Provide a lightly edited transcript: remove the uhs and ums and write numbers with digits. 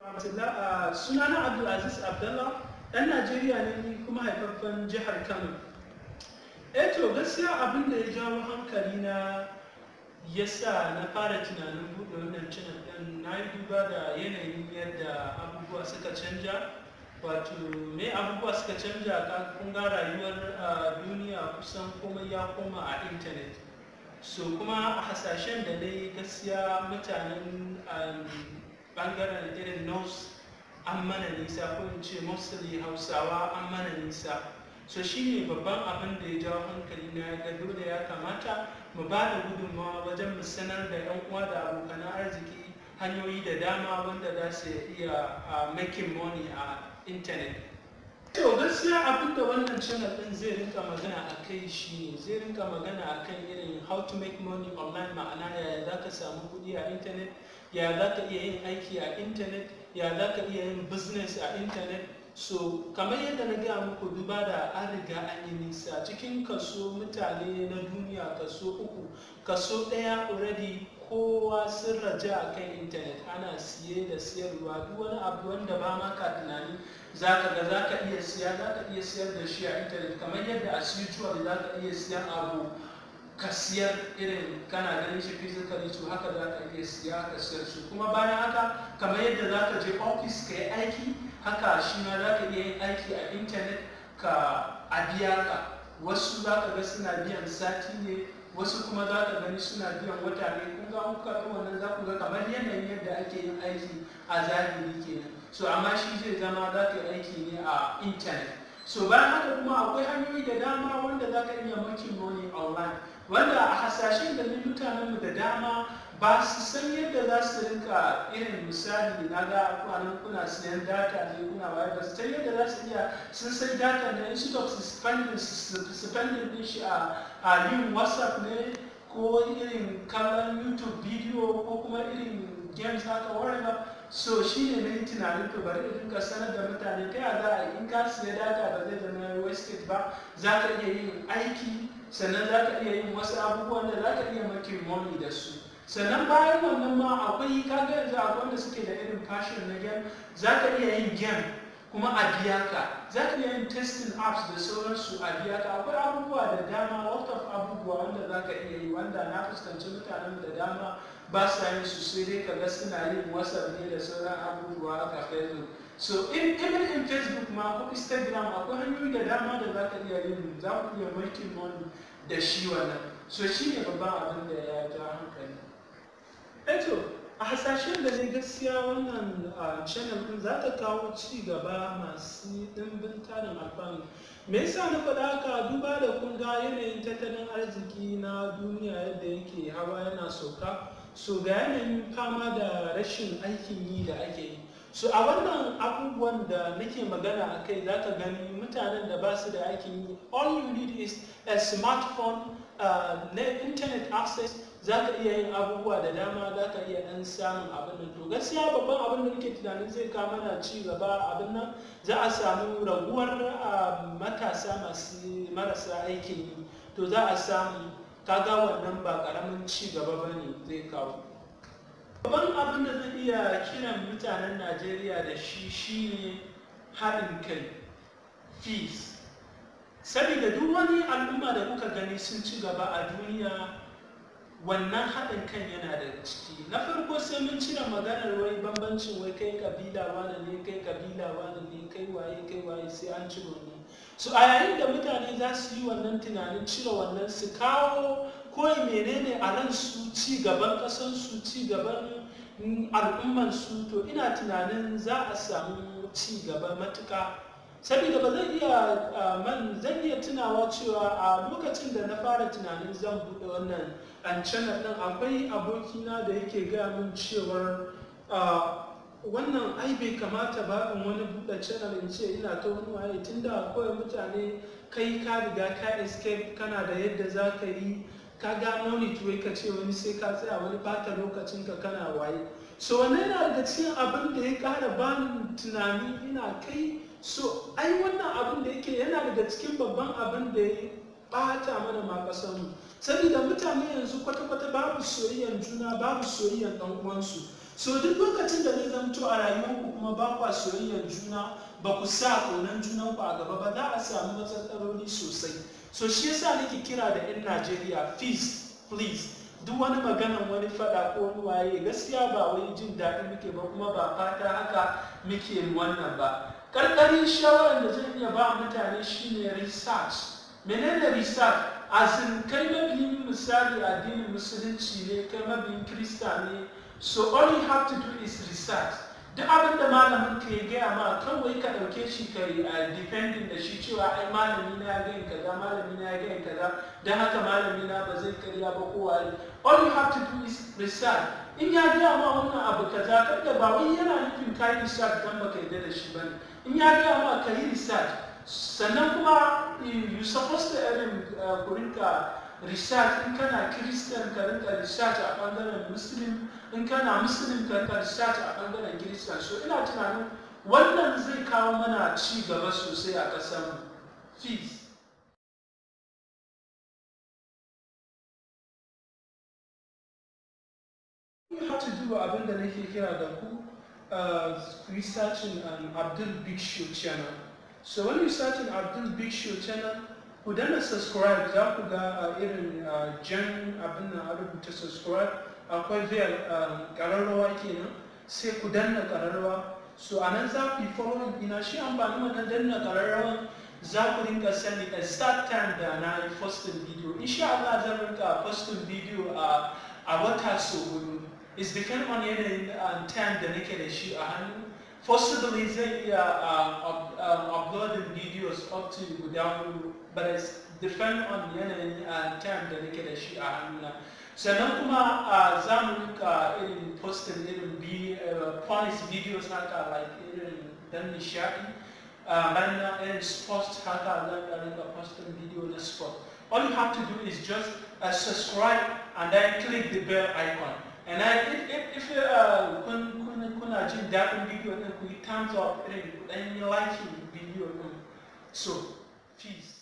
Rahmatullah. Sunana Abdulaziz Abdallah, ɗan Najeriya ne ni kuma haifaffen jihar Kano. Eh to, gaskiya abin da ya jawo hankali na ya sa na fara tunanin buɗe wannan channel ɗin, na yi duba da yanayin yadda abubuwa suka canja. Wato me abubuwa suka canja? Kun ga rayuwar duniya, kusan komai ya koma a intanet. So kuma a hasashen da na yi, gaskiya mutanen bangaren irin North an mana nisa, ko in ce mostly Hausawa an mana nisa. So shine babban abin da ya jawo hankali na ga dole ya kamata mu ba da gudunmawa wajen mu sanar da 'yan uwa da abokan arziki hanyoyi da dama wanda za su iya making money a internet. To gaskiya abin da wannan channel din zai rinka magana a kai shine zai rinka magana a kan irin how to make money online, ma'ana yaya za ka samu kuɗi a internet, ya za ka iya yin aiki a internet, ya za ka iya yin business a internet. So kamar yadda na gaya muku, duba da an riga an yi nisa, cikin kaso mutane na duniya kaso uku, kaso ɗaya already kowa sun raja a kan intanet. Ana siye da siyarwa, duk wani abu wanda ba ma ka tunani za ka ga za ka iya siya, za ka iya siyar da shi a intanet. Kamar yadda as usual za ka iya siyan abu ka siyar irin kana ganin shi physically, to haka za ka iya siya ka siyar su. Kuma bayan haka, kamar yadda za ka je office ka yi aiki, haka shi ma za ka iya yin aiki a intanet ka a biya ka. Wasu za ka ga suna biyan sati ne, wasu kuma za ka gani suna biyan wata ne. Kun ga kuka ga wannan, za ku ga kamar yanayin yadda ake yin aiki a zahiri kenan. So amma shi zai zama za ka yi aiki ne a intanet. So bayan haka kuma akwai hanyoyi da dama wanda za ka iya making money online, wanda a hasashen da ni mutanenmu da dama ba su san yadda za su rinka irin, misali na ga kwanan kuna siyan data ne, kuna waye, ba su san yadda za su iya sun sai data ne, instead of spending din shi a yin WhatsApp ne ko irin kallon YouTube video ko kuma irin games haka, whatever. So shi ne na yi tunanin, to bari in rinka sanar da mutane ta yaya za a yi in ka siya data ba zai zama wasted ba, za ka iya yin aiki, sannan za ka iya yin wasu abubuwan da za ka iya making money da su. Sannan bayan wannan ma akwai, kaga yanzu akwai wanda suke da irin passion na game, za ka iya yin game kuma a biya ka, za ka iya yin testing apps da sauransu a biya ka. Akwai abubuwa da dama, lot of abubuwa wanda za ka iya yi, wanda na fuskanci mutanen da dama ba sa yin su, sai dai kaga suna yin WhatsApp ne da sauran abubuwa haka, Facebook. So even in Facebook ma ko Instagram, akwai hanyoyi da dama da za ka iya yin, za ku iya making money da shi wannan. So shi ne babban abin da ya ja hankali. Eto a hasashen da ne, gaskiya wannan channel din za ta kawo ci gaba masu ɗimbin tarin alfanu. Me yasa na faɗa haka? Duba da kun ga yanayin tattalin arziki na duniya yadda yake hawa yana sauka, so ga yanayin fama da rashin aikin yi da ake yi. So a wannan abubuwan da nake magana a kai, za ka gani mutanen da ba su da aikin yi, all you need is a smartphone na internet access, za ka iya yin abubuwa da dama, za ka iya ɗan samun abin nan. To gaskiya babban abin da nake tunanin zai kawo mana ci gaba, abin nan, za a samu raguwar matasa masu marasa aikin yi. To za a samu, kaga wannan ba ƙaramin ci gaba ba ne zai kawo. Babban abin da zan iya kiran mutanen Najeriya da shi shine haɗin kai, peace, saboda duk wani al'umma da kuka gani sun ci gaba a duniya, wannan haɗin kan yana daga ciki. Na farko sai mun cire maganar wai bambancin, wai kai kabila wane ne, kai kabila wane ne, kai waye, kai waye, sai an cire wannan. So a yayin da mutane za su yi wannan tunanin cire wannan, su kawo kawai menene a ransu, ci gaban ƙasansu, ci gaban al'ummansu, to ina tunanin za a samu ci gaba matuƙa. Saboda ba zan iya man zan iya tunawa cewa a lokacin da na fara tunanin zan buɗe wannan an channel ɗin, akwai abokina da yake gaya min cewar wannan ai bai kamata ba in wani buɗe channel in ce ina ta wani waye, tunda kawai mutane kai ka riga ka escape, kana da yadda za ka yi, ka gano ni, wai ka ce wani sai ka tsaya wani bata lokacinka kana waye. So wannan yana daga cikin abin da ya ƙara bani tunani ina kai. So ai wannan abin da yake yana daga cikin babban abin da ya bata mana ma ƙasarmu, saboda mutane yanzu kwata-kwata babu soyayyan juna, babu soyayyan ɗan uwansu. So duk lokacin da zai zamto a rayuwarku kuma ba kwa soyayyar juna, ba ku sa ƙaunar junanku a gaba ba, za a samu matsaloli sosai. So shi yasa nake kira da 'yan Najeriya, please, please, duk wani maganan wani fada ko wani waye, gaskiya ba wai jin daɗi muke ba, kuma ba fata haka muke wannan ba. Karkarin shawarar da zan iya ba mutane shine research. Menene research? As in, kai mabiyin, misali, addinin Musulunci ne, kai mabiyin Kirista ne, so all you have to do is research. Duk abin da malamin ka ya gaya ma, kawai ka ɗauke shi, ka yi defending da shi cewa ai malami na ya gaya kaza, malami na ya gaya kaza, don haka malami na ba zai karya ba ko waye. All you have to do is research. In ya gaya ma wannan abu kaza, kada ba wai yana nufin ka yi research don baka yarda da shi bane. In ya gaya ma, ka yi research. Sannan kuma you supposed to irin ku rinka research. In kana Christian, ka rinka research a bangaren Muslim. In kana Muslim, ka rinka research a bangaren Christian. So ina tunanin wannan zai kawo mana ci gaba sosai a ƙasar mu. Peace. You have to do, abin da nake kira da ku, researching on Abdul Big Show channel. So when you search in Abdul Big Show channel, ku danna subscribe, za ku ga irin jan abin nan a rubuta subscribe, akwai bell, ƙararrawa kenan, sai ku danna ƙararrawa. So a nan za ku yi following ina shi. Amfani wannan danna ƙararrawan, za ku rinka sani a start time da na yi posting video. Insha Allah zan rinka posting video a wata so 4. It's depend on yanayin time da nake da shi a hannu. Possibly zan iya uploading videos up to guda 4, but it's depend on yanayin time da nake da shi a hannuna. Sannan kuma za mu rinka irin posting irin funny videos haka, like irin dan nishadi, bayan irin sport haka, zan rinka posting video na sport. All you have to do is just subscribe and then click the bell icon. And then if kuna jin daɗin video ɗin, ku yi thumbs up, irin ku ɗan yi liking video ɗin. So peace.